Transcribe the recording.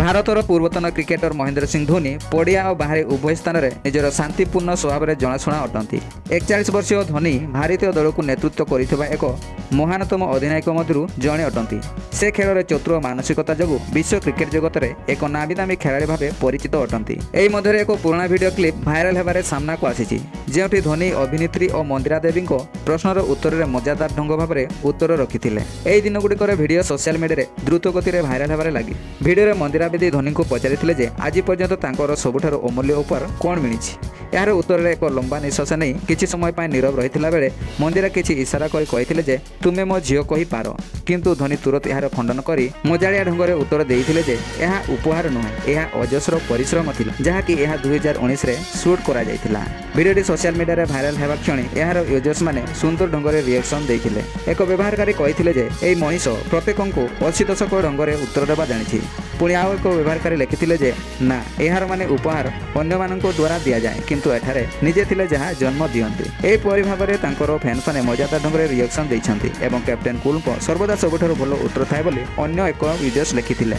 ଭାରତର ପୂର୍ବତନ କ୍ରିକେଟର ମହେନ୍ଦ୍ର ସିଂ ଧୋନି ପଡ଼ିଆ ଓ ବାହାରେ ଉଭୟ ସ୍ଥାନରେ ନିଜର ଶାନ୍ତିପୂର୍ଣ୍ଣ ସ୍ୱଭାବରେ ଜଣାଶୁଣା ଅଟନ୍ତି। 41 ବର୍ଷୀୟ ଧୋନି ଭାରତୀୟ ଦଳକୁ ନେତୃତ୍ୱ କରିଥିବା ଏକ ମହାନତମ ଅଧିନାୟକ ମଧ୍ୟରୁ ଜଣେ ଅଟନ୍ତି। ସେ ଖେଳରେ ଚତୁର ମାନସିକତା ଯୋଗୁଁ ବିଶ୍ୱ କ୍ରିକେଟ ଜଗତରେ ଏକ ନାମୀଦାମୀ ଖେଳାଳି ଭାବେ ପରିଚିତ ଅଟନ୍ତି। ଏହି ମଧ୍ୟରେ ଏକ ପୁରୁଣା ଭିଡ଼ିଓ କ୍ଲିପ୍ ଭାଇରାଲ ହେବାରେ ସାମ୍ନାକୁ ଆସିଛି, ଯେଉଁଠି ଧୋନି ଅଭିନେତ୍ରୀ ଓ ମନ୍ଦିରା ଦେବୀଙ୍କ ପ୍ରଶ୍ନର ଉତ୍ତରରେ ମଜାଦାର ଢଙ୍ଗ ଭାବରେ ଉତ୍ତର ରଖିଥିଲେ। ଏହି ଦିନଗୁଡ଼ିକରେ ଭିଡ଼ିଓ ସୋସିଆଲ ମିଡ଼ିଆରେ ଦ୍ରୁତ ଗତିରେ ଭାଇରାଲ ହେବାରେ ଲାଗି। ଭିଡ଼ିଓରେ ମନ୍ଦିରା ବେଦୀ ଧୋନିଙ୍କୁ ପଚାରିଥିଲେ ଯେ ଆଜି ପର୍ଯ୍ୟନ୍ତ ତାଙ୍କର ସବୁଠାରୁ ଅମୂଲ୍ୟ ଉପହାର କ'ଣ ମିଳିଛି। ଏହାର ଉତ୍ତରରେ ଏକ ଲମ୍ବା ନିଶ୍ୱାସ ନେଇ କିଛି ସମୟ ପାଇଁ ନୀରବ ରହିଥିଲା ବେଳେ ମନ୍ଦିରା କିଛି ଇସାରା କରି କହିଥିଲେ ଯେ ତୁମେ ମୋ ଝିଅ କହିପାର। କିନ୍ତୁ ଧୋନି ତୁରନ୍ତ ଏହାର ଖଣ୍ଡନ କରି ମଜାଳିଆ ଢଙ୍ଗରେ ଉତ୍ତର ଦେଇଥିଲେ ଯେ ଏହା ଉପହାର ନୁହେଁ, ଏହା ଅଜସ୍ର ପରିଶ୍ରମ ଥିଲା, ଯାହାକି ଏହା 2019ରେ ସୁଟ୍ କରାଯାଇଥିଲା। ଭିଡ଼ିଓଟି ସୋସିଆଲ ମିଡ଼ିଆରେ ଭାଇରାଲ ହେବା କ୍ଷଣି ଏହାର ୟୁଜର୍ସମାନେ ସୁନ୍ଦର ଢଙ୍ଗରେ ରିଆକ୍ସନ୍ ଦେଇଥିଲେ। ଏକ ବ୍ୟବହାରକାରୀ କହିଥିଲେ ଯେ ଏହି ମଣିଷ ପ୍ରତ୍ୟେକଙ୍କୁ 80 ଦଶକ ଢଙ୍ଗରେ ଉତ୍ତର ଦେବା ଜାଣିଛି। ପୁଣି ଆଉ ଏକ ବ୍ୟବହାରକାରୀ ଲେଖିଥିଲେ ଯେ ନା, ଏହାର ମାନେ ଉପହାର ଅନ୍ୟମାନଙ୍କ ଦ୍ୱାରା ଦିଆଯାଏ, କିନ୍ତୁ ଏଠାରେ ନିଜେ ଥିଲେ ଯାହା ଜନ୍ମ ଦିଅନ୍ତି। ଏହିପରି ଭାବରେ ତାଙ୍କର ଫ୍ୟାନ୍ସମାନେ ମଜାଦାର ଢଙ୍ଗରେ ରିଆକ୍ସନ୍ ଦେଇଛନ୍ତି ଏବଂ କ୍ୟାପ୍ଟେନ୍ କୁଲଙ୍କ ସର୍ବଦା ସବୁଠାରୁ ଭଲ ଉତ୍ତର ଥାଏ ବୋଲି ଅନ୍ୟ ଏକ ୟୁଜର୍ସ ଲେଖିଥିଲେ।